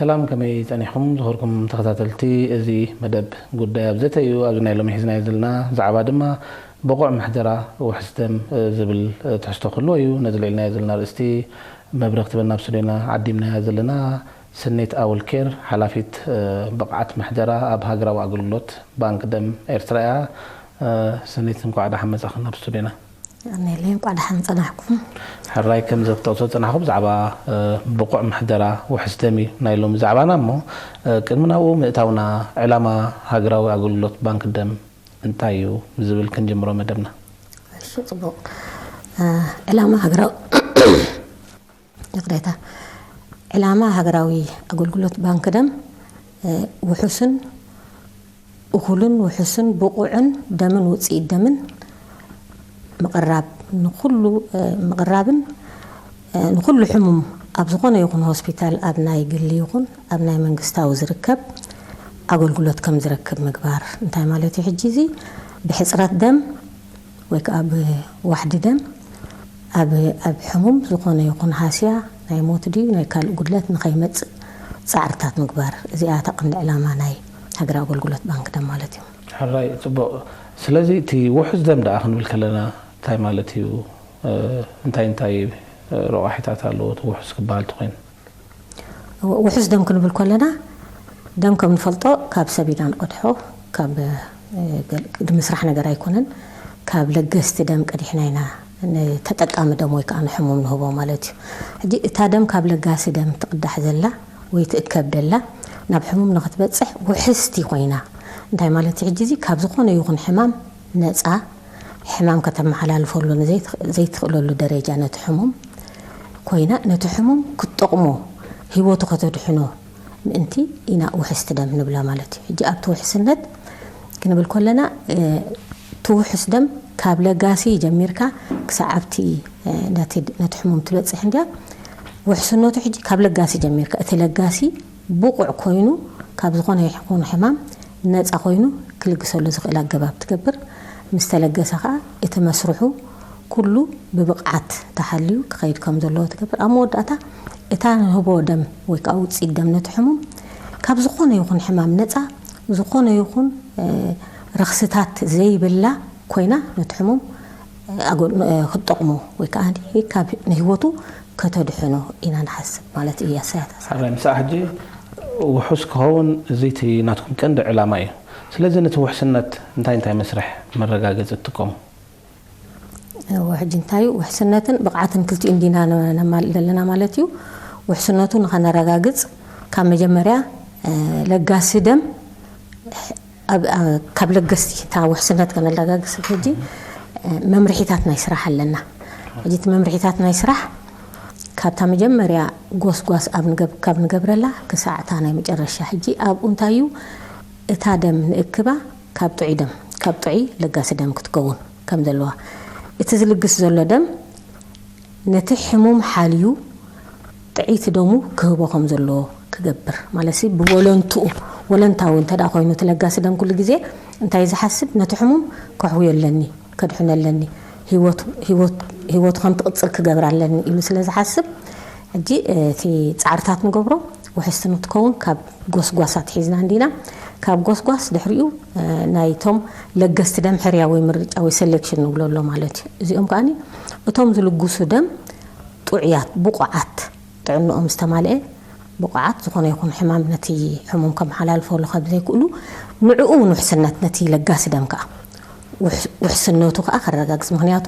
ሰላም፣ ከመይ ጸኒሕኩም ዝኸርኩም ተኸታተልቲ? እዚ መደብ ጉዳይ ኣብ ዘተ እዩ። ኣብዚ ናይ ሎሚ ሒዝናዮ ዘለና ዛዕባ ድማ ብቑዕ ምሕደራ ውሕስ ደም ዝብል ትሕዝቶ ክህልዎ እዩ። ነዚ ልዕልናዮ ዘለና ርእስቲ መብረኽቲ በና ኣብ ስቱዲዮና ዓዲምናያ ዘለና ስኔት ኣውልኬር፣ ሓላፊት ብቕዓት ምሕደራ ኣብ ሃገራዊ ኣገልግሎት ባንክ ደም ኤርትራ እያ። ስኔት፣ እንኳዕ ደሓን መጻኽን ናብ ስቱዲዮና። ኣነለይ እንኳዕ ደሓን ጸናሕኩም። ሕራይ፣ ከም ዘክተቕሶ ጽናሕኹ ብዛዕባ ብቑዕ ምሕደራ ውሕስ ደም እዩ ናይ ሎሚ ዛዕባና። እሞ ቅድሚ ናብኡ ምእታውና፣ ዕላማ ሃገራዊ ኣገልግሎት ባንክ ደም እንታይ እዩ ዝብል ክንጅምሮ መደብና። እሺ፣ ጽቡቕ። ዕላማ ሃገራዊ ይቕሬታ። ዕላማ ሃገራዊ ኣገልግሎት ባንክ ደም ውሑስን እኹልን ውሑስን ብቑዕን ደምን ውጽኢት ደምን ምቕራብ፣ ንኹሉ ምቕራብን ንኹሉ ሕሙም ኣብ ዝኾነ ይኹን ሆስፒታል፣ ኣብ ናይ ግሊ ይኹን ኣብ ናይ መንግስታዊ ዝርከብ ኣገልግሎት ከም ዝረክብ ምግባር። እንታይ ማለት እዩ ሕጂ እዚ? ብሕጽረት ደም ወይ ከዓ ብዋሕዲ ደም ኣብ ኣብ ሕሙም ዝኾነ ይኹን ሃስያ፣ ናይ ሞት ድዩ ናይ ካልእ ጉድለት ንኸይመጽእ ጻዕርታት ምግባር። እዚኣ እታ ቀንዲ ዕላማ ናይ ሃገራዊ ኣገልግሎት ባንክ ደም ማለት እዩ። ሕራይ፣ ጽቡቕ። ስለዚ እቲ ውሑስ ደም ደኣ ክንብል ከለና እንታይ ማለት እዩ? እንታይ እንታይ ረቋሒታት ኣለዎ እቲ ውሑስ ክበሃል ተኾይኑ? ውሑስ ደም ክንብል ከለና፣ ደም ከም ንፈልጦ ካብ ሰብ ኢና ንቐድሖ፣ ካብ ድምስራሕ ነገር ኣይኮነን። ካብ ለገስቲ ደም ቀዲሕና ኢና ንተጠቃሚ ደም ወይ ከዓ ንሕሙም ንህቦ ማለት እዩ። ሕጂ እታ ደም ካብ ለጋሲ ደም ትቕዳሕ ዘላ ወይ ትእከብ ደላ ናብ ሕሙም ንክትበፅሕ ውሕስቲ ኮይና፣ እንታይ ማለት እዩ? ሕጂ እዚ ካብ ዝኾነ ይኹን ሕማም ነፃ፣ ሕማም ከተመሓላልፈሉ ዘይትኽእለሉ ደረጃ ነቲ ሕሙም ኮይና፣ ነቲ ሕሙም ክትጠቕሞ፣ ህይወቱ ከተድሕኖ ምእንቲ ኢና ውሕስቲ ደም ንብላ ማለት እዩ። ሕጂ ኣብቲ ውሕስነት ክንብል ከለና፣ እቲ ውሕስ ደም ካብ ለጋሲ ጀሚርካ ክሳዕ ኣብቲ ነቲ ሕሙም ትበፅሕ እንድያ። ውሕስነቱ ሕጂ ካብ ለጋሲ ጀሚርካ፣ እቲ ለጋሲ ብቑዕ ኮይኑ ካብ ዝኾነ ይኹን ሕማም ነፃ ኮይኑ ክልግሰሉ ዝኽእል ኣገባብ ትገብር። ምስ ተለገሰ ከዓ እቲ መስርሑ ኩሉ ብብቕዓት ተሓልዩ ክኸይድ ከም ዘለዎ ትገብር። ኣብ መወዳእታ እታ ንህቦ ደም ወይ ከዓ ውፅኢት ደም ነቲ ሕሙም ካብ ዝኾነ ይኹን ሕማም ነፃ፣ ዝኾነ ይኹን ረኽስታት ዘይብላ ኮይና ነቲ ሕሙም ክትጠቕሞ ወይ ከዓ ካብ ንህይወቱ ከተድሕኖ ኢና ንሓስብ ማለት እዩ። ኣሳያታት ሓራይ ምሳእ ሕጂ ውሑስ ክኸውን እዚ እቲ ናትኩም ቀንዲ ዕላማ እዩ። ስለዚ ነቲ ውሕስነት እንታይ እንታይ መስርሕ መረጋገፂ ትጥቀሙ? እዎ፣ ሕጂ እንታይ እዩ ውሕስነትን ብቕዓትን ክልቲኡ እንዲና ነማልእ ዘለና ማለት እዩ። ውሕስነቱ ንኸነረጋግፅ ካብ መጀመርያ ለጋሲ ደም ካብ ለገስቲ እታ ውሕስነት ከነረጋግፅ ሕጂ መምርሒታት ናይ ስራሕ ኣለና። ሕጂ እቲ መምርሒታት ናይ ስራሕ ካብታ መጀመርያ ጎስጓስ ካብ ንገብረላ ክሳዕ እታ ናይ መጨረሻ፣ ሕጂ ኣብኡ እንታይ እዩ እታ ደም ንእክባ ካብ ጥዑይ ደም፣ ካብ ጥዑይ ለጋሲ ደም ክትከውን ከም ዘለዋ፣ እቲ ዝልግስ ዘሎ ደም ነቲ ሕሙም ሓልዩ ጥዕይቲ ደሙ ክህቦ ከም ዘለዎ ክገብር ማለት ሲ፣ ብወለንትኡ፣ ወለንታዊ እንተ ደኣ ኮይኑ እቲ ለጋሲ ደም ኩሉ ግዜ እንታይ ዝሓስብ? ነቲ ሕሙም ከሕውዮ ኣለኒ፣ ከድሕኖ ኣለኒ፣ ህይወቱ ከም ትቕጽል ክገብር ኣለኒ ኢሉ ስለ ዝሓስብ፣ ሕጂ እቲ ጻዕርታት ንገብሮ ውሕስቲ ንክትከውን ካብ ጎስጓስ ኣትሒዝና እንዲና። ካብ ጎስጓስ ድሕሪኡ ናይቶም ለገስቲ ደም ሕርያ ወይ ምርጫ ወይ ሴሌክሽን ንብሎ ኣሎ ማለት እዩ። እዚኦም ከኣኒ እቶም ዝልግሱ ደም ጥዑያት፣ ብቑዓት፣ ጥዕንኦም ዝተማልአ ብቑዓት ዝኾነ ይኹን ሕማም ነቲ ሕሙም ከመሓላልፈሉ ካብ ዘይክእሉ፣ ንዕኡ እውን ውሕስነት ነቲ ለጋሲ ደም ከኣ ውሕስነቱ ከኣ ከረጋግጽ። ምኽንያቱ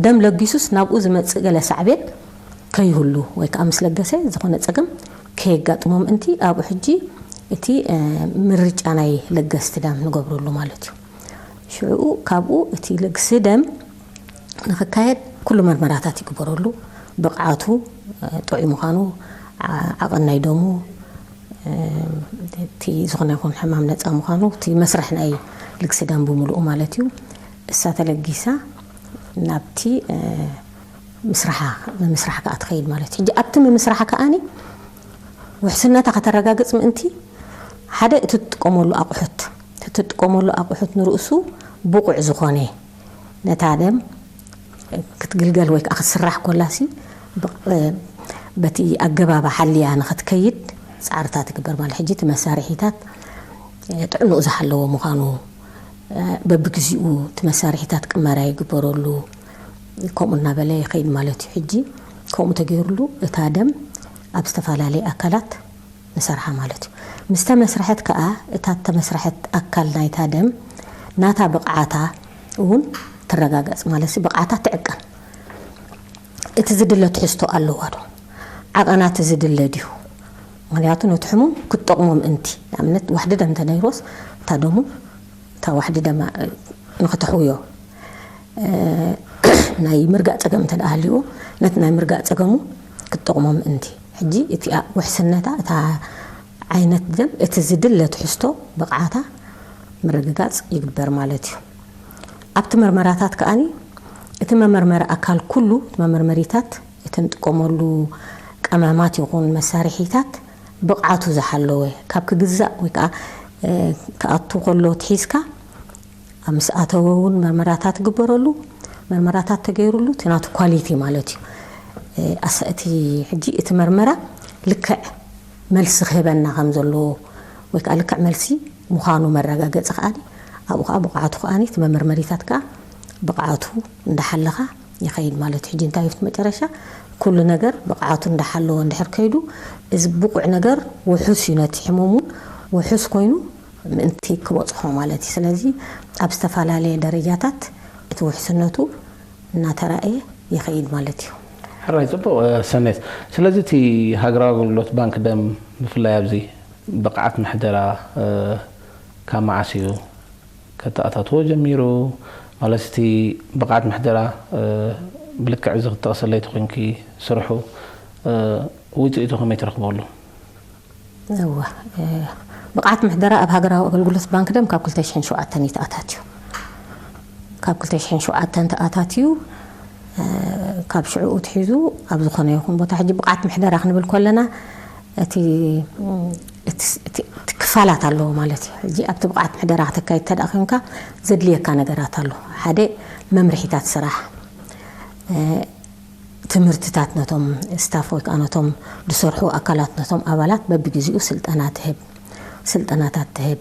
ደም ለጊሱስ ናብኡ ዝመጽእ ገለ ሳዕቤን ከይህሉ ወይ ከኣ ምስ ለገሰ ዝኾነ ጸገም ከየጋጥሞ ምእንቲ ኣብኡ ሕጂ እቲ ምርጫ ናይ ለገስቲ ደም ንገብረሉ ማለት እዩ። ሽዕኡ ካብኡ እቲ ልግሲ ደም ንኽካየድ ኩሉ መርመራታት ይግበረሉ። ብቕዓቱ ጥዑይ ምዃኑ፣ ዓቐን ናይ ደሙ፣ እቲ ዝኾነ ይኹን ሕማም ነፃ ምዃኑ፣ እቲ መስርሕ ናይ ልግሲ ደም ብምሉኡ ማለት እዩ። እሳ ተለጊሳ ናብቲ ምስራሓ፣ ምምስራሕ ከኣ ትኸይድ ማለት እዩ። ሕጂ ኣብቲ ምምስራሕ ከኣኒ ውሕስነታ ከተረጋግጽ ምእንቲ ሓደ እቲ ትጥቀመሉ ኣቑሑት፣ እቲ ትጥቀመሉ ኣቑሑት ንርእሱ ብቑዕ ዝኾነ ነታ ደም ክትግልገል ወይ ከዓ ክትስራሕ ኮላሲ በቲ ኣገባባ ሓልያ ንኽትከይድ ፃዕርታት ይግበር ማለት ሕጂ እቲ መሳርሒታት ጥዕንኡ ዝሓለወ ምዃኑ በብግዚኡ እቲ መሳርሒታት ቅመራ ይግበረሉ። ከምኡ እናበለ ይኸይድ ማለት እዩ። ሕጂ ከምኡ ተገይሩሉ እታ ደም ኣብ ዝተፈላለየ ኣካላት ንሰርሓ ማለት እዩ። ምስ ተመስርሐት ከዓ እታ ተመስርሐት ኣካል ናይታ ደም ናታ ብቕዓታ እውን ትረጋገፅ ማለት እዩ። ብቕዓታ ትዕቀን። እቲ ዝድለ ትሕዝቶ ኣለዋ ዶ? ዓቐና እቲ ዝድለ ድዩ? ምክንያቱ ነቲ ሕሙም ክትጠቕሞ ምእንቲ፣ ንኣብነት ዋሕዲ ደም እንተነይሮስ እታ ደሙ እታ ዋሕዲ ደማ ንክተሕውዮ ናይ ምርጋእ ጸገም እንተ ደኣ ሃልይዎ ነቲ ናይ ምርጋእ ጸገሙ ክትጠቕሞ ምእንቲ። ሕጂ እቲ ውሕስነታ እታ ዓይነት ደም እቲ ዝድለ ትሕዝቶ ብቕዓታ ምርግጋጽ ይግበር ማለት እዩ። ኣብቲ መርመራታት ከኣኒ እቲ መመርመሪ ኣካል ኩሉ እቲ መመርመሪታት እቲ ንጥቀመሉ ቀመማት ይኹን መሳርሒታት ብቕዓቱ ዝሓለወ ካብ ክግዛእ ወይ ከዓ ክኣቱ ከሎ ትሒዝካ ኣብ ምስ ኣተወ እውን መርመራታት ይግበረሉ። መርመራታት ተገይሩሉ እቲ ናቱ ኳሊቲ ማለት እዩ። እቲ ሕጂ እቲ መርመራ ልክዕ መልሲ ክህበና ከም ዘለዎ ወይ ከዓ ልክዕ መልሲ ምዃኑ መረጋገፂ ከኣኒ ኣብኡ ከዓ ብቕዓቱ ከኣኒ እቲ መመርመሪታት ከዓ ብቕዓቱ እንዳሓለኻ ይኸይድ ማለት እዩ። ሕጂ እንታይ እዩ መጨረሻ ኩሉ ነገር ብቕዓቱ እንዳሓለወ እንድሕር ከይዱ እዚ ብቑዕ ነገር ውሑስ እዩ ነቲ ሕሙም እውን ውሑስ ኮይኑ ምእንቲ ክበፅሖ ማለት እዩ። ስለዚ ኣብ ዝተፈላለየ ደረጃታት እቲ ውሕስነቱ እናተራእየ ይኸይድ ማለት እዩ። ሕራይ ፅቡቕ ሰኔት። ስለዚ እቲ ሃገራዊ ኣገልግሎት ባንክ ደም ብፍላይ ኣብዚ ብቕዓት ምሕደራ ካብ መዓስ እዩ ከተኣታትዎ ጀሚሩ? ማለት እቲ ብቕዓት ምሕደራ ብልክዕ እዚ ክትጠቕሰለይ ተኮይንኪ ስርሑ ውፅኢቱ ከመይ ትረኽበሉ? እወ ብቕዓት ምሕደራ ኣብ ሃገራዊ ኣገልግሎት ባንክ ደም ካብ ክልተ ሽሕን ሸውዓተን እዩ ተኣታትዩ። ካብ ክልተ ሽሕን ሸውዓተን ተኣታትዩ ካብ ሽዑ ትሒዙ ኣብ ዝኾነ ይኹን ቦታ ሕጂ ብቕዓት ምሕደራ ክንብል ከለና እቲ ክፋላት ኣለዎ ማለት እዩ። ሕጂ ኣብቲ ብቕዓት ምሕደራ ክተካይድ ተደኣ ኮይንካ ዘድልየካ ነገራት ኣሎ። ሓደ መምርሒታት ስራሕ ትምህርትታት ነቶም ስታፍ ወይ ከዓ ነቶም ዝሰርሑ ኣካላት ነቶም ኣባላት በብግዜኡ ስልጠና ትህብ ስልጠናታት ትህብ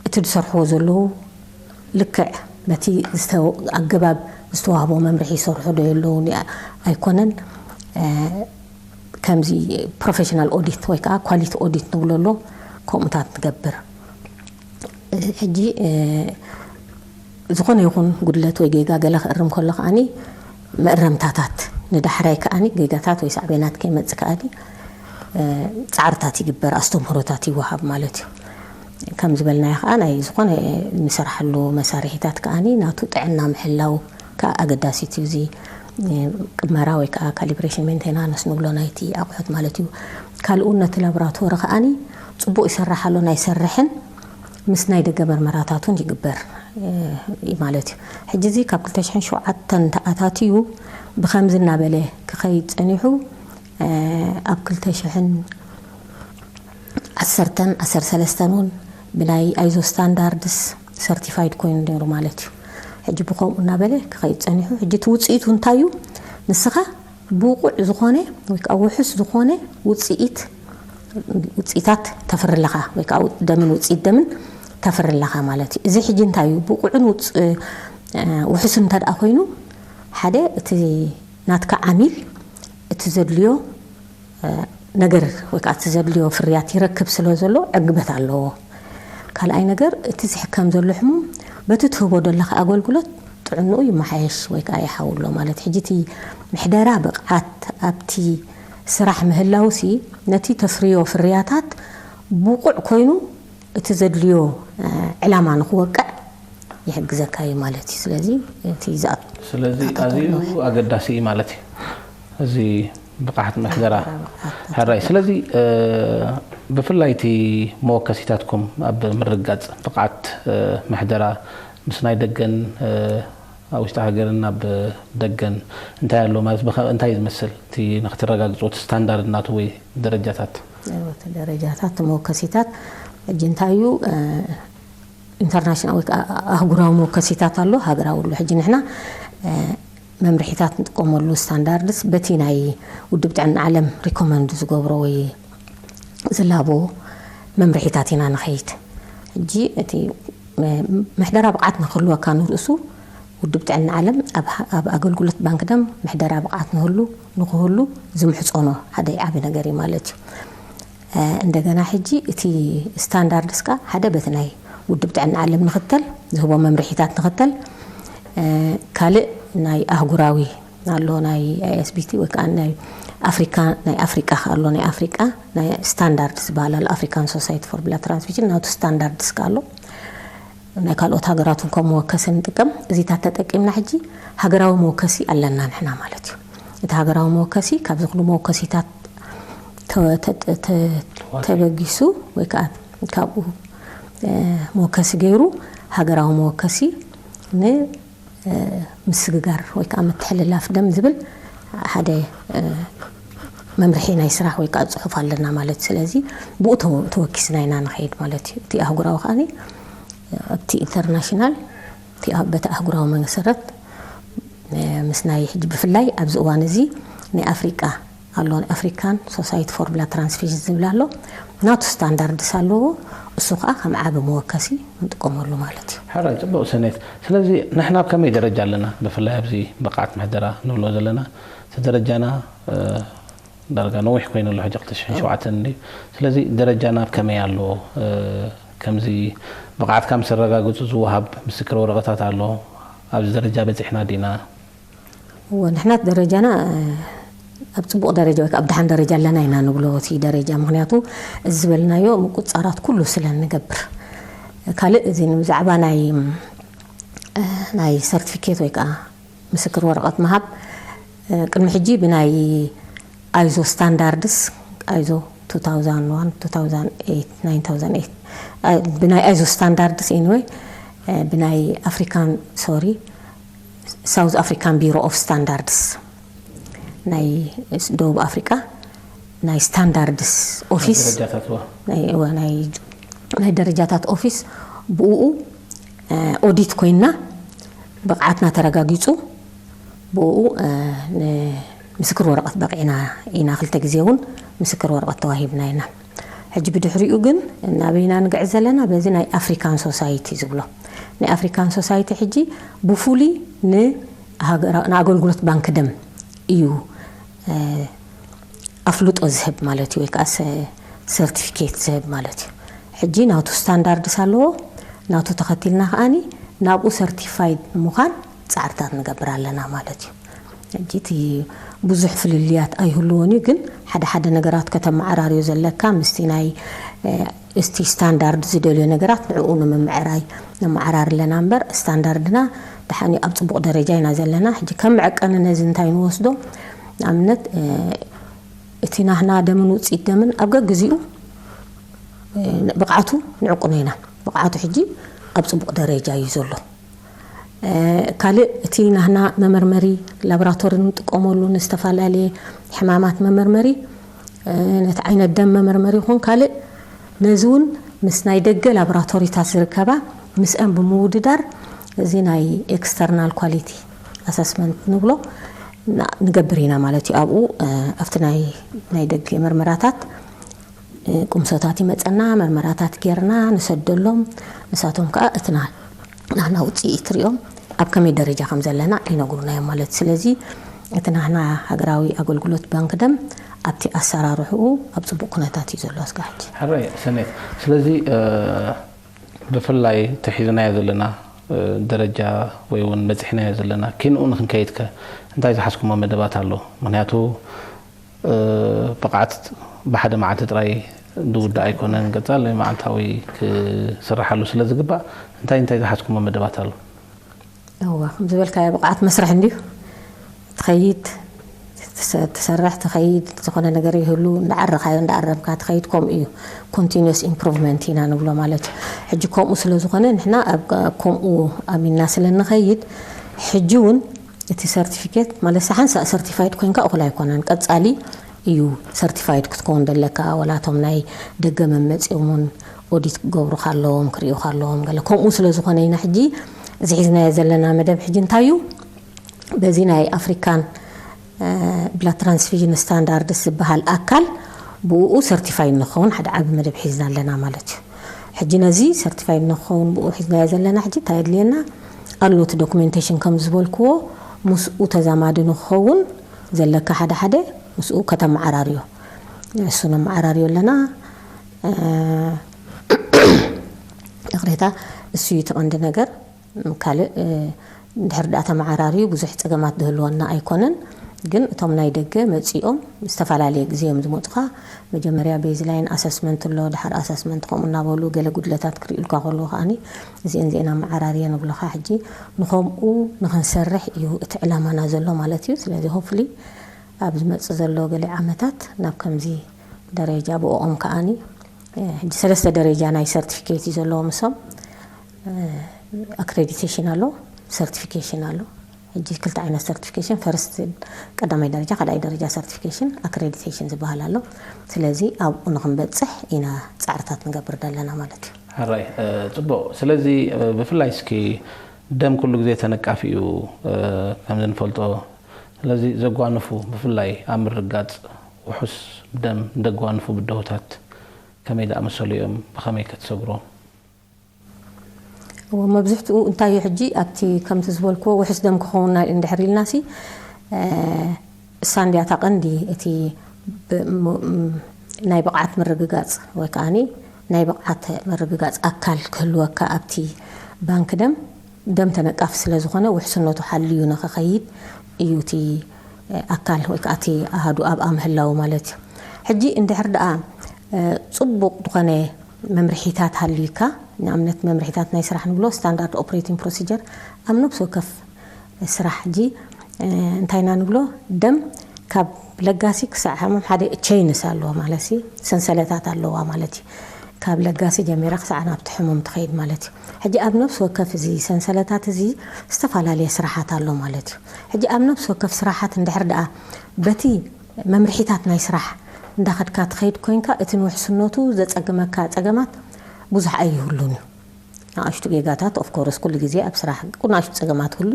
እቲ ዝሰርሕዎ ዘለዉ ልክዕ በቲ ኣገባብ ዝተዋህቦ መምርሒ ይሰርሑ ዶ የለዉ ኣይኮነን ከምዚ ፕሮፌሽናል ኦዲት ወይ ከዓ ኳሊቲ ኦዲት ንብሎ ኣሎ ከምኡታት ንገብር ሕጂ ዝኾነ ይኹን ጉድለት ወይ ጌጋ ገለ ክእርም ከሎ ከዓኒ መእረምታታት ንዳሕራይ ከዓኒ ጌጋታት ወይ ሳዕቤናት ከይመጽእ ከዓኒ ጻዕርታት ይግበር ኣስተምህሮታት ይወሃብ ማለት እዩ ከም ዝበልናዮ ከዓ ናይ ዝኾነ ንሰርሓሉ መሳርሒታት ከዓኒ ናቱ ጥዕና ምሕላው ከዓ ኣገዳሲት እዩ እዚ ቅመራ ወይ ከዓ ካሊብሬሽን ሜንቴናንስ ንብሎ ናይቲ ኣቑሑት ማለት እዩ ካልኡ ነቲ ላቦራቶሪ ከዓኒ ፅቡቕ ይሰርሕ ኣሎ ናይ ሰርሕን ምስ ናይ ደገ መርመራታት እውን ይግበር ማለት እዩ። ሕጂ እዚ ካብ ክልተ ሽሕን ሸውዓተን ተኣታትዩ ብኸምዚ እናበለ ክኸይድ ፀኒሑ ኣብ ክልተ ሽሕን ዓሰርተን ዓሰርተ ሰለስተን እውን ብናይ ኣይዞ ስታንዳርድስ ሰርቲፋይድ ኮይኑ ነይሩ ማለት እዩ። ሕጂ ብኸምኡ እናበለ ክኸይድ ፀኒሑ ሕጂ እቲ ውፅኢቱ እንታይ እዩ? ንስኻ ብቑዕ ዝኾነ ወይ ከዓ ውሑስ ዝኾነ ውፅኢት ውፅኢታት ተፍሪ ኣለኻ ወይ ከዓ ደምን ውፅኢት ደምን ተፍሪ ኣለኻ ማለት እዩ። እዚ ሕጂ እንታይ እዩ? ብቑዕን ውሑስን እንተ ደኣ ኮይኑ ሓደ እቲ ናትካ ዓሚል እቲ ዘድልዮ ነገር ወይ ከዓ እቲ ዘድልዮ ፍርያት ይረክብ ስለ ዘሎ ዕግበት ኣለዎ። ካልኣይ ነገር እቲ ዝሕከም ዘሎ ሕሙም በቲ ትህቦ ዘለኻ ኣገልግሎት ጥዕንኡ ይመሓየሽ ወይ ከዓ ይሓውሎ ማለት ሕጂ እቲ ምሕደራ ብቕዓት ኣብቲ ስራሕ ምህላውሲ ነቲ ተፍርዮ ፍርያታት ብቑዕ ኮይኑ እቲ ዘድልዮ ዕላማ ንክወቅዕ ይሕግዘካ እዩ ማለት እዩ። ስለዚ እቲ ዝኣ ስለዚ ኣዝዩ ኣገዳሲ እዩ ማለት እዩ። እዚ ብቕዓት ምሕደራ ሕራይ። ስለዚ ብፍላይ እቲ መወከሲታትኩም ኣብ ምርግጋፅ ብቕዓት ምሕደራ ምስ ናይ ደገን ኣብ ውሽጢ ሃገርን ኣብ ደገን እንታይ ኣሎ ማለት እንታይ ዝመስል እቲ ንክትረጋግፅዎ እቲ ስታንዳርድ ናቱ ወይ ደረጃታት? ደረጃታት መወከሲታት ሕጂ እንታይ እዩ ኢንተርናሽናል ወይ ኣህጉራዊ መወከሲታት ኣሎ ሃገራዊ ኣሎ ሕጂ ንሕና መምርሒታት ንጥቀመሉ ስታንዳርድስ በቲ ናይ ውድብ ጥዕና ዓለም ሪኮመንድ ዝገብሮ ወይ ዝላቦ መምርሒታት ኢና ንኸይድ። ሕጂ እቲ ምሕደራ ብቕዓት ንክህልወካ ንርእሱ ውድብ ጥዕና ዓለም ኣብ ኣገልግሎት ባንክ ደም ምሕደራ ብቕዓት ንህሉ ንክህሉ ዝምሕፀኖ ሓደ ዓቢ ነገር እዩ ማለት እዩ። እንደገና ሕጂ እቲ ስታንዳርድስ ከኣ ሓደ በቲ ናይ ውድብ ጥዕና ዓለም ንኽተል ዝህቦ መምርሒታት ንኽተል ካልእ ናይ ኣህጉራዊ ኣሎ ናይ ISBT ወይ ከዓ ናይ ኣፍሪካ ናይ ኣፍሪቃ ኣሎ ናይ ኣፍሪቃ ናይ ስታንዳርድ ዝበሃል ኣሎ African Society for Blood Transfusion ናቱ ስታንዳርድስ ኣሎ። ናይ ካልኦት ሃገራት እውን ከም መወከሲ ንጥቀም። እዚታት ተጠቂምና ሕጂ ሃገራዊ መወከሲ ኣለና ንሕና ማለት እዩ። እቲ ሃገራዊ መወከሲ ካብዚ ኩሉ መወከሲታት ተበጊሱ ወይ ከዓ ካብኡ መወከሲ ገይሩ ሃገራዊ መወከሲ ን ምስግጋር ወይ ከዓ ምትሕልላፍ ደም ዝብል ሓደ መምርሒ ናይ ስራሕ ወይ ከዓ ፅሑፍ ኣለና ማለት እዩ። ስለዚ ብኡ ተወኪስና ኢና ንኸይድ ማለት እዩ። እቲ ኣህጉራዊ ከዓ ኣብቲ ኢንተርናሽናል በቲ ኣህጉራዊ መሰረት ምስ ናይ ሕጂ ብፍላይ ኣብዚ እዋን እዚ ናይ ኣፍሪቃ ኣሎ African Society for Blood Transfusion ዝብል ኣሎ ናቱ ስታንዳርድስ ኣለዎ። እሱ ከዓ ከም ዓቢ መወከሲ ንጥቀመሉ ማለት እዩ። ሕራይ ጽቡቅ ሰኔት። ስለዚ ንሕና ኣብ ከመይ ደረጃ ኣለና? ብፍላይ ኣብዚ ብቕዓት ምሕደራ ንብሎ ዘለና እቲ ደረጃና ዳርጋ ነዊሕ ኮይኑ ኣሎ ሕጂ ክልተ ሽሕን ሸውዓተን እንድዩ። ስለዚ ደረጃና ኣብ ከመይ ኣሎ? ከምዚ ብቕዓትካ ምስ ኣረጋግጹ ዝወሃብ ምስክር ወረቐታት ኣሎ። ኣብዚ ደረጃ በጺሕና ዲና? እወ ንሕና ደረጃና ኣብ ፅቡቕ ደረጃ ወይ ኣብ ደሓን ደረጃ ኣለና ኢና ንብሎ እቲ ደረጃ ምክንያቱ እዚ ዝበልናዮ ምቁፃራት ኩሉ ስለ ንገብር ካልእ እዚ ብዛዕባ ናይ ናይ ሰርቲፊኬት ወይ ከዓ ምስክር ወረቐት ምሃብ ቅድሚ ሕጂ ብናይ ኣይዞ ስታንዳርድስ ኣይዞ 2001 2008 ብናይ ኣይዞ ስታንዳርድስ anyway ብናይ ኣፍሪካን ሶሪ ሳውዝ ኣፍሪካን ቢሮ ኦፍ ስታንዳርድስ ናይ ደቡብ ኣፍሪቃ ናይ ስታንዳርድስ ኦፊስ ናይ ደረጃታት ኦፊስ ብኡ ኦዲት ኮይና ብቕዓትና ተረጋጊፁ ብኡ ምስክር ወረቐት በቂዕና ኢና ክልተ ግዜ እውን ምስክር ወረቐት ተዋሂብና ኢና። ሕጂ ብድሕሪኡ ግን ናበይና ንግዕዝ ዘለና በዚ ናይ ኣፍሪካን ሶሳይቲ ዝብሎ ናይ ኣፍሪካን ሶሳይቲ ሕጂ ብፍሉይ ንኣገልግሎት ባንክ ደም እዩ ኣፍልጦ ዝህብ ማለት እዩ ወይ ከዓ ሰርቲፊኬት ዝህብ ማለት እዩ። ሕጂ ናቱ ስታንዳርድስ ኣለዎ ናቱ ተኸቲልና ከዓኒ ናብኡ ሰርቲፋይድ ንምዃን ፃዕርታት ንገብር ኣለና ማለት እዩ። ሕጂ እቲ ብዙሕ ፍልልያት ኣይህልዎን እዩ ግን ሓደ ሓደ ነገራት ከተመዓራርዮ ዘለካ ምስቲ ናይ እስቲ ስታንዳርድ ዝደልዮ ነገራት ንዕኡ ንምምዕራይ ነመዓራሪ ኣለና እምበር ስታንዳርድና ደሓን ኣብ ፅቡቕ ደረጃ ኢና ዘለና። ሕጂ ከም መዐቀኒ ነዚ እንታይ ንወስዶ ንኣብነት እቲ ናህና ደምን ውፅኢት ደምን ኣብ ገግዚኡ ብቕዓቱ ንዕቁኖ ኢና። ብቕዓቱ ሕጂ ኣብ ፅቡቕ ደረጃ እዩ ዘሎ። ካልእ እቲ ናህና መመርመሪ ላቦራቶሪ ንጥቀመሉ ንዝተፈላለየ ሕማማት መመርመሪ ነቲ ዓይነት ደም መመርመሪ ይኹን ካልእ ነዚ እውን ምስ ናይ ደገ ላቦራቶሪታት ዝርከባ ምስአን ብምውድዳር እዚ ናይ ኤክስተርናል ኳሊቲ ኣሰስመንት ንብሎ ንገብር ኢና ማለት እዩ። ኣብኡ ኣብቲ ናይ ናይ ደገ መርመራታት ቁምሶታት ይመፀና መርመራታት ጌርና ንሰደሎም ንሳቶም ከዓ እቲ ናህና ውፅኢት ሪኦም ኣብ ከመይ ደረጃ ከም ዘለና ይነግሩና እዮም ማለት እዩ። ስለዚ እቲ ናህና ሃገራዊ ኣገልግሎት ባንክ ደም ኣብቲ ኣሰራርሕኡ ኣብ ፅቡቅ ኩነታት እዩ ዘሎ እስካ ሕጂ። ሕራይ ሰኔት። ስለዚ ብፍላይ እቲ ሒዝናዮ ዘለና ደረጃ ወይ እውን በፂሕናዮ ዘለና ኪንኡ ንክንከይድ ከ እንታይ ዝሓዝኩሞ መደባት ኣሎ? ምክንያቱ ብቕዓት ብሓደ መዓልቲ ጥራይ ዝውዳእ ኣይኮነን። ቀፃሊ መዓልታዊ ክስርሓሉ ስለ ዝግባእ እንታይ እንታይ ዝሓዝኩሞ መደባት ኣሎ? እዋ ከም ዝበልካዮ ብቕዓት መስርሕ እንድዩ ትኸይድ ትሰርሕ ትኸይድ ዝኾነ ነገር ይህሉ እንዳዓረኻዮ እንዳዓረብካ ትኸይድ ከምኡ እዩ። ኮንቲኒስ ኢምፕሩቭመንት ኢና ንብሎ ማለት እዩ። ሕጂ ከምኡ ስለ ዝኾነ ንሕና ኣብ ከምኡ ኣሚንና ስለ ንኸይድ ሕጂ እውን እቲ ሰርቲፊኬት ማለት ሓንሳእ ሰርቲፋይድ ኮይንካ እኹል ኣይኮነን። ቀፃሊ እዩ ሰርቲፋይድ ክትከውን ደለካ ወላቶም ናይ ደገ መመፂኦም እውን ኦዲት ክገብሩ ካለዎም ክርእዩ ካለዎም ገለ ከምኡ ስለ ዝኾነ ኢና ሕጂ እዚ ሒዝናዮ ዘለና መደብ ሕጂ እንታይ እዩ በዚ ናይ ኣፍሪካን ብላድ ትራንስፊዥን ስታንዳርድስ ዝበሃል ኣካል ብኡ ሰርቲፋይ ንኸውን ሓደ ዓቢ መደብ ሒዝና ኣለና ማለት እዩ። ሕጂ ነዚ ሰርቲፋይ ንኸውን ብኡ ሒዝናዮ ዘለና ሕጂ እንታይ የድልየና ኣሎ? እቲ ዶኩሜንቴሽን ከም ዝበልክዎ ምስኡ ተዛማዲ ንክኸውን ዘለካ ሓደ ሓደ ምስኡ ከተመዓራርዮ፣ እሱ ነመዓራርዮ ኣለና። ይቕሬታ፣ እሱ እዩ እቲ ቀንዲ ነገር። ካልእ ድሕር ደኣ ተመዓራርዩ ብዙሕ ጸገማት ዝህልወና ኣይኮነን። ግን እቶም ናይ ደገ መጺኦም ዝተፈላለየ ግዜ እዮም ዝመጹኻ። መጀመርያ ቤዝላይን ኣሰስመንት ኣሎ፣ ድሓር ኣሰስመንት ከምኡ እናበሉ ገለ ጉድለታት ክርእዩልካ ከለዉ ከኣኒ እዚኤን እዚኤን ኣመዓራርየ ንብሎኻ። ሕጂ ንኸምኡ ንኽንሰርሕ እዩ እቲ ዕላማና ዘሎ ማለት እዩ። ስለዚ ሆፍሊ ኣብ ዝመጽእ ዘሎ ገለ ዓመታት ናብ ከምዚ ደረጃ ብእኦም ከኣኒ ሕጂ ሰለስተ ደረጃ ናይ ሰርቲፊኬት እዩ ዘለዎ ምሶም። ኣክሬዲቴሽን ኣሎ፣ ሰርቲፊኬሽን ኣሎ። ሕጂ ክልተ ዓይነት ሰርቲፊኬሽን፣ ፈርስት ቀዳማይ ደረጃ፣ ካልኣይ ደረጃ ሰርቲፊኬሽን ኣክሬዲቴሽን ዝበሃል ኣሎ። ስለዚ ኣብኡ ንክንበፅሕ ኢና ፃዕርታት ንገብር ዘለና ማለት እዩ። ሕራይ ፅቡቕ። ስለዚ ብፍላይ እስኪ ደም ኩሉ ግዜ ተነቃፊ እዩ ከምዚ ንፈልጦ። ስለዚ ዘጓንፉ ብፍላይ ኣብ ምርጋፅ ውሑስ ደም ደጓንፉ ብድሆታት ከመይ ዝኣመሰሉ እዮም? ብኸመይ ከትሰግሮም? እዎ መብዝሕትኡ እንታይ እዩ ሕጂ ኣብቲ ከምቲ ዝበልክዎ ውሑስ ደም ክኸውን እንድሕር ኢልናሲ እሳ እንድያ እታ ቀንዲ እቲ ናይ ብቕዓት ምርግጋፅ ወይ ከዓኒ ናይ ብቕዓት ምርግጋፅ ኣካል ክህልወካ ኣብቲ ባንክ ደም ደም ተነቃፊ ስለ ዝኾነ ውሕስነቱ ሓልዩ ንኽኸይድ እዩ እቲ ኣካል ወይ ከዓ እቲ ኣሃዱ ኣብኣ ምህላው ማለት እዩ። ሕጂ እንድሕር ደኣ ፅቡቕ ዝኾነ መምርሒታት ሃልዩካ፣ ንኣብነት መምርሒታት ናይ ስራሕ ንብሎ ስታንዳርድ ኦፕሬቲንግ ፕሮሲጀር ኣብ ነብሲ ወከፍ ስራሕ ሕጂ እንታይ ኢና ንብሎ ደም ካብ ለጋሲ ክሳዕ ሕሙም ሓደ ቸይንስ ኣለዎ ማለት እዩ፣ ሰንሰለታት ኣለዋ ማለት እዩ። ካብ ለጋሲ ጀሚራ ክሳዕ ናብቲ ሕሙም ትኸይድ ማለት እዩ። ሕጂ ኣብ ነብሲ ወከፍ እዚ ሰንሰለታት እዚ ዝተፈላለየ ስራሓት ኣሎ ማለት እዩ። ሕጂ ኣብ ነብሲ ወከፍ ስራሓት እንድሕር ደኣ በቲ መምርሒታት ናይ ስራሕ እንዳኸድካ ትኸይድ ኮይንካ እቲ ንውሕስነቱ ዘጸግመካ ጸገማት ብዙሕ ኣይህሉን እዩ። ንኣሽቱ ጌጋታት ኦፍኮርስ ኩሉ ግዜ ኣብ ስራሕ ንኣሽቱ ጸገማት ህሉ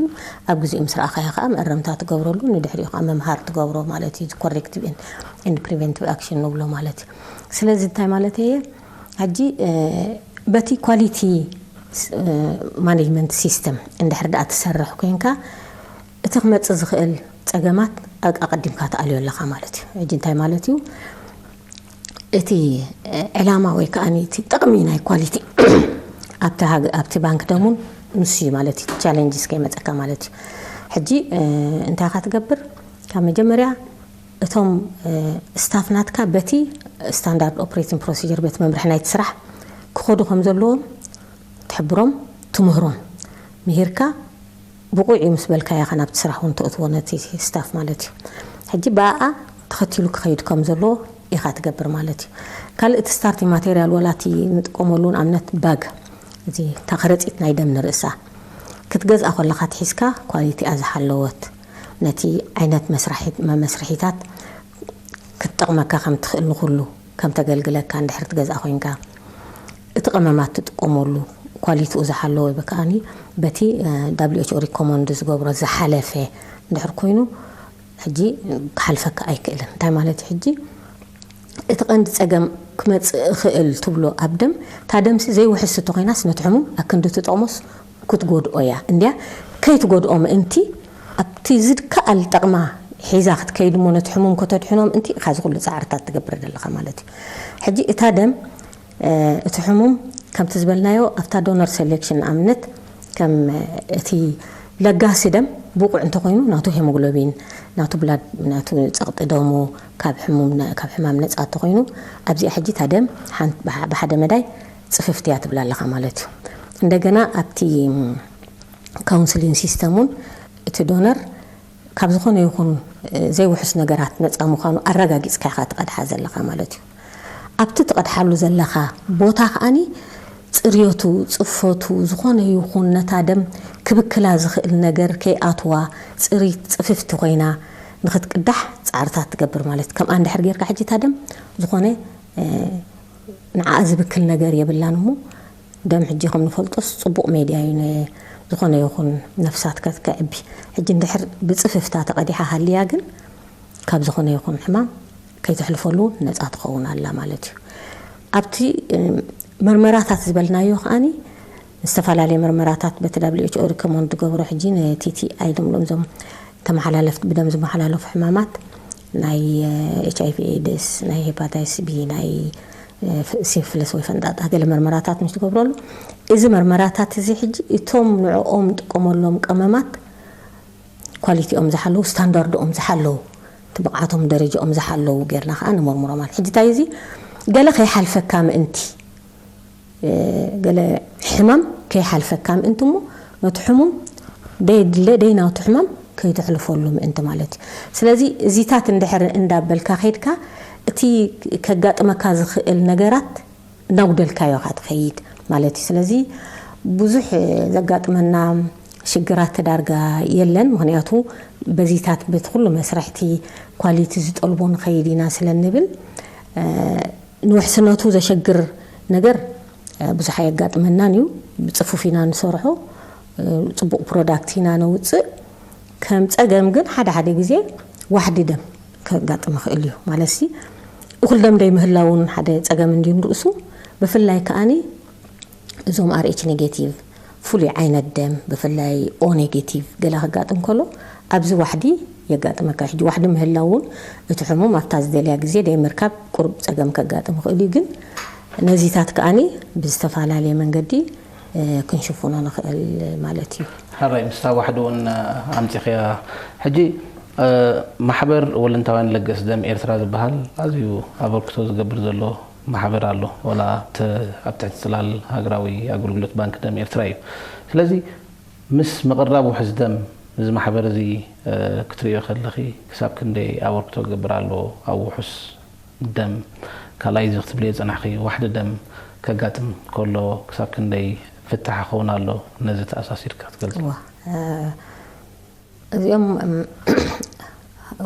ኣብ ግዜኡ ምስ ረኣኻዮ ከዓ መእረምታ ትገብረሉ ንድሕሪኡ ከዓ መምሃር ትገብሮ ማለት እዩ። ኮሬክቲቭ ኤንድ ፕሪቨንቲቭ ኣክሽን ንብሎ ማለት እዩ። ስለዚ እንታይ ማለት እየ ሕጂ በቲ ኳሊቲ ማኔጅመንት ሲስተም እንድሕር ደኣ ትሰርሕ ኮይንካ እቲ ክመፅእ ዝኽእል ፀገማት ኣቀዲምካ ትኣልዮ ኣለኻ ማለት እዩ። ሕጂ እንታይ ማለት እዩ? እቲ ዕላማ ወይ ከዓ እቲ ጥቕሚ ናይ ኳሊቲ ኣብቲ ባንክ ደሙን ንሱ እዩ ማለት እዩ። ቻሌንጅስ ከይመፀካ ማለት እዩ። ሕጂ እንታይ ኢኻ ትገብር? ካብ መጀመርያ እቶም ስታፍ ናትካ በቲ ስታንዳርድ ኦፕሬቲንግ ፕሮሲጀር በቲ መምርሒ ናይቲ ስራሕ ክኸዱ ከም ዘለዎም ትሕብሮም፣ ትምህሮም። ምሂርካ ብቑዕ እዩ ምስ በልካዮ ኢኻ ናብቲ ስራሕ እውን ተእትዎ ነቲ ስታፍ ማለት እዩ። ሕጂ ብኣኣ ተኸቲሉ ክኸይድ ከም ዘለዎ ኢኻ ትገብር ማለት እዩ። ካልእ እቲ ስታርቲንግ ማቴርያል ወላ እቲ ንጥቀመሉ ንኣብነት ባግ እዚ እታ ከረፂት ናይ ደም ንርእሳ ክትገዝኣ ከለኻ ትሒዝካ ኳሊቲኣ ዝሓለወት ነቲ ዓይነት መስርሒታት ክትጠቕመካ ከም ትኽእል ንኹሉ ከም ተገልግለካ እንድሕር ትገዝኣ ኮይንካ እቲ ቀመማት ትጥቀመሉ ኳሊቲኡ ዝሓለወ ወይ ከዓኒ በቲ WHO ሪኮመንድ ዝገብሮ ዝሓለፈ እንድሕር ኮይኑ ሕጂ ክሓልፈካ ኣይክእልን። እንታይ ማለት እዩ ሕጂ እቲ ቀንዲ ጸገም ክመጽእ እኽእል ትብሎ ኣብ ደም እታ ደምሲ ዘይውሕስ እንተኾይናስ ነቲ ሕሙም ኣክንዲ ትጠቕሞስ ክትጎድኦ እያ እንድያ። ከይትጎድኦ ምእንቲ ኣብቲ ዝከኣል ጠቕማ ሒዛ ክትከይድ እሞ ነቲ ሕሙም ከተድሕኖ ምእንቲ ኢኻ እዚ ኩሉ ጻዕርታት ትገብር ዘለኻ ማለት እዩ። ሕጂ እታ ደም እቲ ሕሙም ከምቲ ዝበልናዮ ኣብታ ዶነር ሴሌክሽን ንኣብነት ከም እቲ ለጋሲ ደም ብቑዕ እንተኾይኑ ናቱ ሄሞግሎቢን ናቱ ብላድ ናቱ ጸቕጢ ደሙ ካብ ሕሙም ካብ ሕማም ነጻ እንተኾይኑ ኣብዚኣ ሕጂ እታ ደም ብሓደ መዳይ ጽፍፍቲ እያ ትብላ ኣለኻ ማለት እዩ። እንደገና ኣብቲ ካውንስሊን ሲስተም እውን እቲ ዶነር ካብ ዝኾነ ይኹን ዘይውሑስ ነገራት ነፃ ምዃኑ ኣረጋጊፅካ ኢኻ ትቐድሓ ዘለኻ ማለት እዩ። ኣብቲ ትቐድሓሉ ዘለኻ ቦታ ከዓኒ ፅርየቱ፣ ፅፈቱ፣ ዝኾነ ይኹን ነታ ደም ክብክላ ዝኽእል ነገር ከይኣትዋ ፅሪት ፅፍፍቲ ኮይና ንኽትቅዳሕ ፃዕርታት ትገብር ማለት እዩ። ከምኣ እንድሕር ጌርካ ሕጂ እታ ደም ዝኾነ ንዓኣ ዝብክል ነገር የብላን እሞ ደም ሕጂ ከም ንፈልጦስ ጽቡቕ ሜድያ እዩ ዝኾነ ይኹን ነፍሳት ከዕቢ። ሕጂ እንድሕር ብጽፍፍታ ተቐዲሓ ሃልያ ግን ካብ ዝኾነ ይኹን ሕማም ከይተሕልፈሉ ነፃ ትኸውን ኣላ ማለት እዩ። ኣብቲ መርመራታት ዝበልናዮ ከዓኒ ዝተፈላለየ መርመራታት በቲ ዳብሊው ኤች ኦ ሪኮመንድ ዝገብሮ ሕጂ ነቲ ቲ ኣይ ድምሎም እዞም ተመሓላለፍቲ ብደም ዝመሓላለፉ ሕማማት ናይ ኤች ኣይ ቪ ኤድስ፣ ናይ ሄፓታይስ ቢ፣ ናይ ሲፍልስ ወይ ፈንጣጣ ገለ መርመራታት ምስ ትገብረሉ፣ እዚ መርመራታት እዚ ሕጂ እቶም ንዕኦም ንጥቀመሎም ቀመማት ኳሊቲኦም ዝሓለዉ፣ ስታንዳርድኦም ዝሓለዉ፣ እቲ ብቕዓቶም ደረጃኦም ዝሓለዉ ጌርና ከዓ ንመርምሮም። ሕጂ እንታይ እዚ ገለ ከይሓልፈካ ምእንቲ ገለ ሕማም ከይሓልፈካ ምእንቲ እሞ ነቲ ሕሙም ደየድለ ደይናቱ ሕማም ከይተሕልፈሉ ምእንቲ ማለት እዩ። ስለዚ እዚታት እንድሕር እንዳበልካ ከይድካ እቲ ከጋጥመካ ዝኽእል ነገራት እናጉደልካዮ ኢኻ ትኸይድ ማለት እዩ። ስለዚ ብዙሕ ዘጋጥመና ሽግራት ዳርጋ የለን። ምኽንያቱ በዚታት በቲ ኩሉ መስርሕቲ ኳሊቲ ዝጠልቦ ንኸይድ ኢና ስለ እንብል ንውሕስነቱ ዘሸግር ነገር ብዙሕ ኣየጋጥመናን እዩ። ብፅፉፍ ኢና ንሰርሖ፣ ፅቡቕ ፕሮዳክት ኢና ነውፅእ። ከም ፀገም ግን ሓደ ሓደ ግዜ ዋሕዲ ደም ከጋጥም ይኽእል እዩ። ማለት ሲ እኹል ደም ደይምህላውን ሓደ ፀገም እንድዩ ንርእሱ። ብፍላይ ከዓኒ እዞም ኣር ኤች ኔጌቲቭ ፍሉይ ዓይነት ደም ብፍላይ ኦ ኔጌቲቭ ገለ ከጋጥም ከሎ ኣብዚ ዋሕዲ የጋጥመካ። ሕጂ ዋሕዲ ምህላው እውን እቲ ሕሙም ኣብታ ዝደልያ ግዜ ደይምርካብ ቁሩብ ፀገም ከጋጥም ይኽእል እዩ። ግን ነዚታት ከዓኒ ብዝተፈላለየ መንገዲ ክንሽፍኖ ንኽእል ማለት እዩ። ሕራይ ምስታ ዋሕዲ እውን ኣምፂኽያ። ሕጂ ማሕበር ወለንታውያን ለገስ ደም ኤርትራ ዝበሃል ኣዝዩ ኣበርክቶ ዝገብር ዘሎ ማሕበር ኣሎ። ወላ ኣብቲ ኣብ ትሕቲ ጽላል ሃገራዊ ኣገልግሎት ባንክ ደም ኤርትራ እዩ። ስለዚ ምስ ምቕራብ ውሑስ ደም እዚ ማሕበር እዚ ክትርእዮ ከለኺ ክሳብ ክንደይ ኣበርክቶ ክገብር ኣሎ ኣብ ውሑስ ደም? ካልኣይ እዚ ክትብልዮ ዝጸናሕኺ ዋሕዲ ደም ከጋጥም ከሎ ክሳብ ክንደይ ፍታሕ ክኸውን ኣሎ? ነዚ ተኣሳሲርካ ክትገልጽ። እዚኦም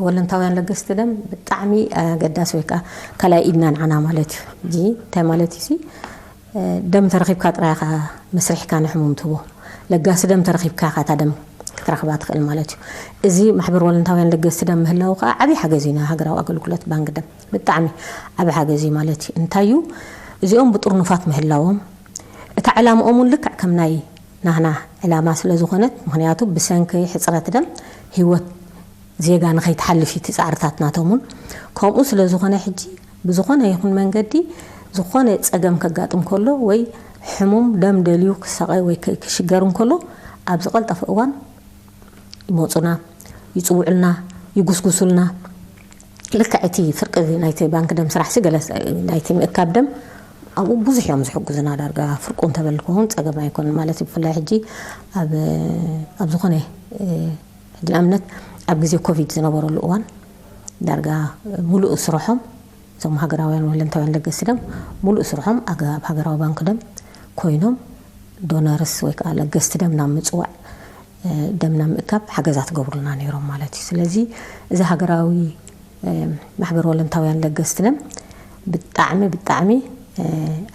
ወለንታውያን ለገስቲ ደም ብጣዕሚ ኣገዳሲ ወይ ከዓ ካልኣይ ኢድና ንዓና ማለት እዩ። እዚ እንታይ ማለት እዩ? ደም ተረኺብካ ጥራይ ኢኻ መስሪሕካ ንሕሙም ትህቦ። ለጋሲ ደም ተረኺብካ ኢኻ እታ ደም ክትረኽባ ትኽእል ማለት እዩ። እዚ ማሕበር ወለንታውያን ለገስቲ ደም ምህላው ከዓ ዓብዪ ሓገዝ እዩ ንሃገራዊ ኣገልግሎት ባንክ ደም። ብጣዕሚ ዓብዪ ሓገዝ እዩ ማለት እዩ። እንታይ እዩ? እዚኦም ብጥርኑፋት ምህላዎም እታ ዕላምኦም እውን ልክዕ ከም ናይ ናህና ዕላማ ስለ ዝኾነት፣ ምኽንያቱ ብሰንኪ ሕፅረት ደም ህይወት ዜጋ ንኸይትሓልፍ እዩ እቲ ፃዕርታት ናቶም እውን። ከምኡ ስለ ዝኾነ ሕጂ ብዝኾነ ይኹን መንገዲ ዝኾነ ፀገም ከጋጥም ከሎ ወይ ሕሙም ደም ደልዩ ክሳቐ ወይ ክሽገር እንከሎ ኣብ ዝቐልጠፈ እዋን ይመፁና፣ ይፅውዑልና፣ ይጉስጉሱልና። ልክዕ እቲ ፍርቂ ናይቲ ባንክ ደም ስራሕ ሲ ገለ ናይቲ ምእካብ ደም ኣብኡ ብዙሕ እዮም ዝሕግዙና። ዳርጋ ፍርቁ እንተበልኩ እውን ፀገም ኣይኮንን ማለት እዩ። ብፍላይ ሕጂ ኣብ ዝኾነ ሕጂ ንኣብነት ኣብ ግዜ ኮቪድ ዝነበረሉ እዋን ዳርጋ ሙሉእ ስርሖም እዞም ሃገራውያን ወለንታውያን ለገስቲ ደም ሙሉእ ስርሖም ኣብ ሃገራዊ ባንክ ደም ኮይኖም ዶነርስ ወይ ከዓ ለገስቲ ደም ናብ ምፅዋዕ ደም ናብ ምእካብ ሓገዛት ገብሩልና ነይሮም ማለት እዩ። ስለዚ እዚ ሃገራዊ ማሕበር ወለንታውያን ለገስቲ ደም ብጣዕሚ ብጣዕሚ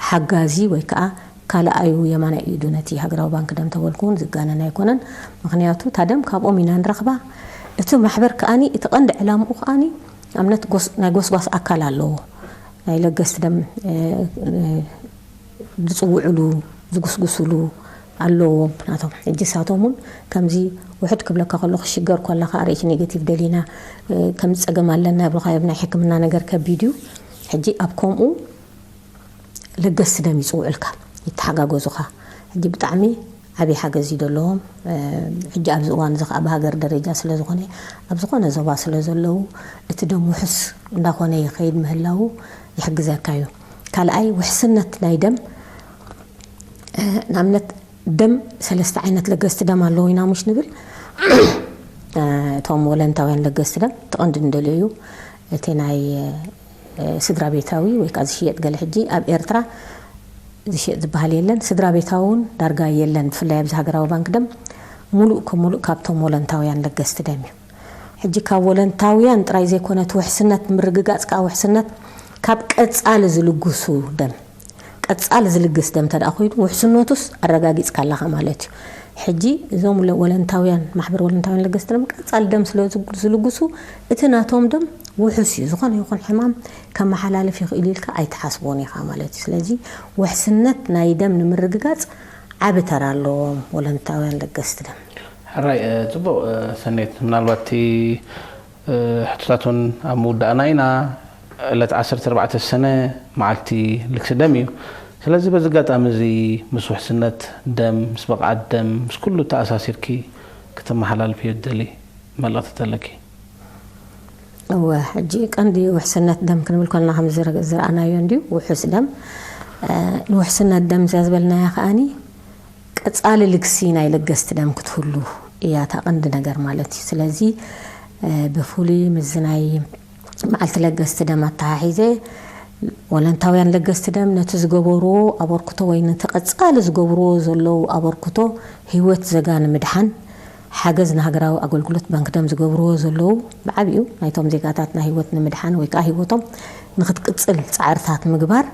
ሓጋዚ ወይ ከዓ ካልኣዩ የማናይ ኢዱ ነቲ ሃገራዊ ባንክ ደም ተበልኩ እውን ዝጋነን ኣይኮነን። ምክንያቱ እታ ደም ካብኦም ኢና ንረኽባ። እቲ ማሕበር ከዓኒ እቲ ቀንዲ ዕላምኡ ከዓኒ ኣብነት ናይ ጎስጓስ ኣካል ኣለዎ። ናይ ለገስቲ ደም ዝፅውዕሉ ዝጉስጉስሉ ኣለዎም ናቶም። ሕጂ ሳቶም እውን ከምዚ ውሕድ ክብለካ ከሎ ክሽገር ኮለካ ርኢት ኔጌቲቭ ደሊና ከምዚ ፀገም ኣለና ይብሉካ እዮም ናይ ሕክምና ነገር ከቢድ እዩ። ሕጂ ኣብ ከምኡ ለገስቲ ደም ይፅውዑልካ ይተሓጋገዙኻ። ሕጂ ብጣዕሚ ዓብዪ ሓገዝ እዩ ዘለዎም። ሕጂ ኣብዚ እዋን እዚ ከዓ ብሃገር ደረጃ ስለ ዝኾነ ኣብ ዝኾነ ዞባ ስለ ዘለዉ እቲ ደም ውሕስ እንዳኾነ ይኸይድ ምህላዉ ይሕግዘካ እዩ። ካልኣይ ውሕስነት ናይ ደም ንኣብነት ደም ሰለስተ ዓይነት ለገስቲ ደም ኣለዉ ኢና ሙሽ ንብል። እቶም ወለንታውያን ለገስቲ ደም እቲ ቀንዲ ንደልዮ እዩ። እቲ ናይ ስድራ ቤታዊ ወይ ከዓ ዝሽየጥ ገለ ሕጂ ኣብ ኤርትራ ዝሽየጥ ዝበሃል የለን። ስድራ ቤታዊ እውን ዳርጋ የለን። ብፍላይ ኣብዚ ሃገራዊ ባንክ ደም ሙሉእ ከሙሉእ ካብቶም ወለንታውያን ለገስቲ ደም እዩ። ሕጂ ካብ ወለንታውያን ጥራይ ዘይኮነ እቲ ውሕስነት ንምርግጋፅ ከዓ ውሕስነት ካብ ቀፃሊ ዝልግሱ ደም ቀፃሊ ዝልግስ ደም እንተ ደኣ ኮይኑ ውሕስነቱስ ኣረጋጊፅካ ኣለኻ ማለት እዩ። ሕጂ እዞም ወለ- ወለንታውያን፣ ማሕበር ወለንታውያን ለገስቲ ደም ቀጻሊ ደም ስለ ዝግ- ዝልግሱ፣ እቲ ናቶም ደም ውሑስ እዩ። ዝኾነ ይኹን ሕማም ከመሓላልፍ ይኽእል ኢልካ ኣይትሓስቦን ኢኻ ማለት እዩ። ስለዚ ውሕስነት ናይ ደም ንምርግጋጽ ዓቢ ተራ ኣለዎም ወለንታውያን ለገስቲ ደም። ሕራይ፣ እ፣ ጽቡቕ፣ እ፣ ሰኔት፣ ምናልባት እቲ፣ እ፣ ሕቶታት እውን ኣብ ምውዳእና ኢና። ዕለት ዓሰርተ ኣርባዕተ ሰነ መዓልቲ ልግሲ ደም እዩ። ስለዚ በዚ ኣጋጣሚ እዚ ምስ ውሕስነት ደም፣ ምስ ብቕዓት ደም፣ ምስ ኩሉ ተኣሳሲርኪ ክትመሓላልፍዮ ትደሊ መልእኽቲ ተለኪ? እወ፣ ሕጂ ቀንዲ ውሕስነት ደም ክንብል ከለና ከም ዝረ- ዝረኣናዮ እንድዩ፣ ውሑስ ደም፣ እ፣ ንውሕስነት ደም እዚኣ ዝበልናያ ከኣኒ ቀጻሊ ልግሲ ናይ ለገስቲ ደም ክትህሉ እያ እታ ቀንዲ ነገር ማለት እዩ። ስለዚ፣ እ፣ ብፍሉይ ምስዚ ናይ መዓልቲ ለገስቲ ደም ኣተሓሒዘ፣ ወለንታውያን ለገስቲ ደም ነቲ ዝገበርዎ ኣበርክቶ ወይ ነቲ ቀጻሊ ዝገብርዎ ዘለዉ ኣበርክቶ ህይወት ዘጋ ንምድሓን፣ ሓገዝ ንሃገራዊ ኣገልግሎት ባንክ ደም ዝገብርዎ ዘለዉ፣ ብዓቢኡ ናይቶም ዜጋታትና ህይወት ንምድሓን ወይ ከዓ ህይወቶም ንክትቅጽል ጻዕርታት ምግባር፣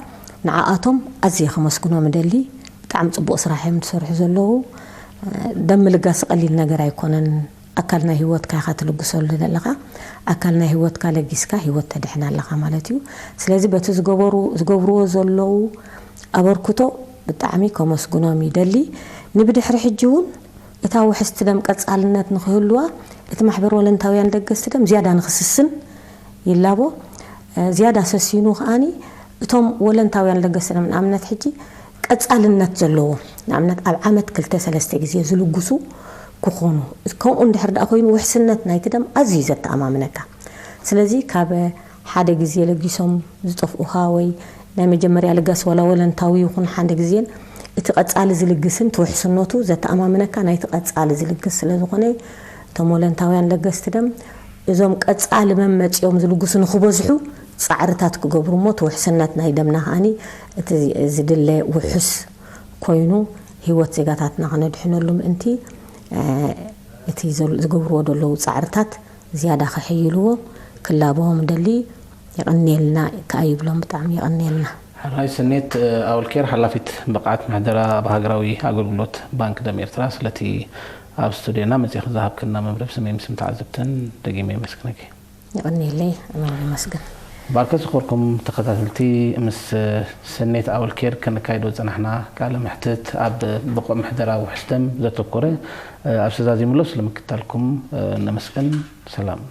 ንዓኣቶም ኣዝየ ከመስግኖም እደሊ። ብጣዕሚ ጽቡቕ ስራሕ እዮም ዝሰርሑ ዘለዉ። ደም ምልጋስ ቀሊል ነገር ኣይኮነን። ኣካል ናይ ህይወትካ ኢኻ ትልግሰሉ ዘለኻ። ኣካል ናይ ህይወትካ ለጊስካ ህይወት ተድሕን ኣለኻ ማለት እዩ። ስለዚ በቲ ዝገበሩ- ዝገብርዎ ዘለዉ ኣበርክቶ ብጣዕሚ ከመስግኖም ይደሊ። ንብድሕሪ ሕጂ እውን እታ ውሕስቲ ደም ቀጻልነት ንክህልዋ፣ እቲ ማሕበር ወለንታውያን ለገስቲ ደም ዝያዳ ንክስስን ይላቦ። እ፣ ዝያዳ ሰሲኑ ከኣኒ እቶም ወለንታውያን ለገስቲ ደም፣ ንኣብነት ሕጂ ቀጻልነት ዘለዎም፣ ንኣብነት ኣብ ዓመት ክልተ ሰለስተ ግዜ ዝልግሱ ክኾኑ፣ ከምኡ እንድሕር ደኣ ኮይኑ ውሕስነት ናይቲ ደም ኣዝዩ ዘተኣማምነካ። ስለዚ ካብ ሓደ ግዜ ለጊሶም ዝጠፍኡኻ ወይ ናይ መጀመርያ ልጋስ ዋላ ወለንታዊ ይኹን ሓደ ግዜን እቲ ቀጻሊ ዝልግስን ትውሕስነቱ ዘተኣማምነካ ናይቲ ቀጻሊ ዝልግስ ስለ ዝኾነ፣ እቶም ወለንታውያን ለገስቲ ደም እዞም ቀጻሊ መመጺኦም ዝልግሱ ንኽበዝሑ ጻዕርታት ክገብሩ እሞ፣ ትውሕስነት ናይ ደምና ከኣኒ እቲ ዝድለ ውሑስ ኮይኑ ህይወት ዜጋታትና ከነድሕነሉ ምእንቲ፣ እ፣ እቲ ዘል- ዝገብርዎ ዘለዉ ጻዕርታት ዝያዳ ከሕይልዎ ክላበዎም ደሊ። የቐንየልና ከኣ ይብሎም። ብጣዕሚ የቐንየልና። ሕራይ ሰኔት፣ እ፣ ኣውልኬር፣ ሓላፊት ብቕዓት ምሕደራ ኣብ ሃገራዊ ኣገልግሎት ባንክ ደም ኤርትራ፣ ስለቲ ኣብ ስቱድዮና መጺኺ ዝሃብክና መብርሂ ብስመይ ምስም ተዓዘብትን ደጊመ የመስግነኪ። የቐንየለይ። ኣሜን። ይመስገን። ባርከ ዝኸርኩም ተኸታተልቲ፣ ምስ ሰኔት ኣውልኬር ከነካይዶ ዝጸናሕና ቃለ መሕትት ኣብ ብቑዕ ምሕደራ ውሕስ ደም ዘተኮረ፣ እ፣ ኣብዚ ተዛዚሙ ኣሎ። ስለምክታልኩም፣ እ፣ ነመስግን። ሰላም።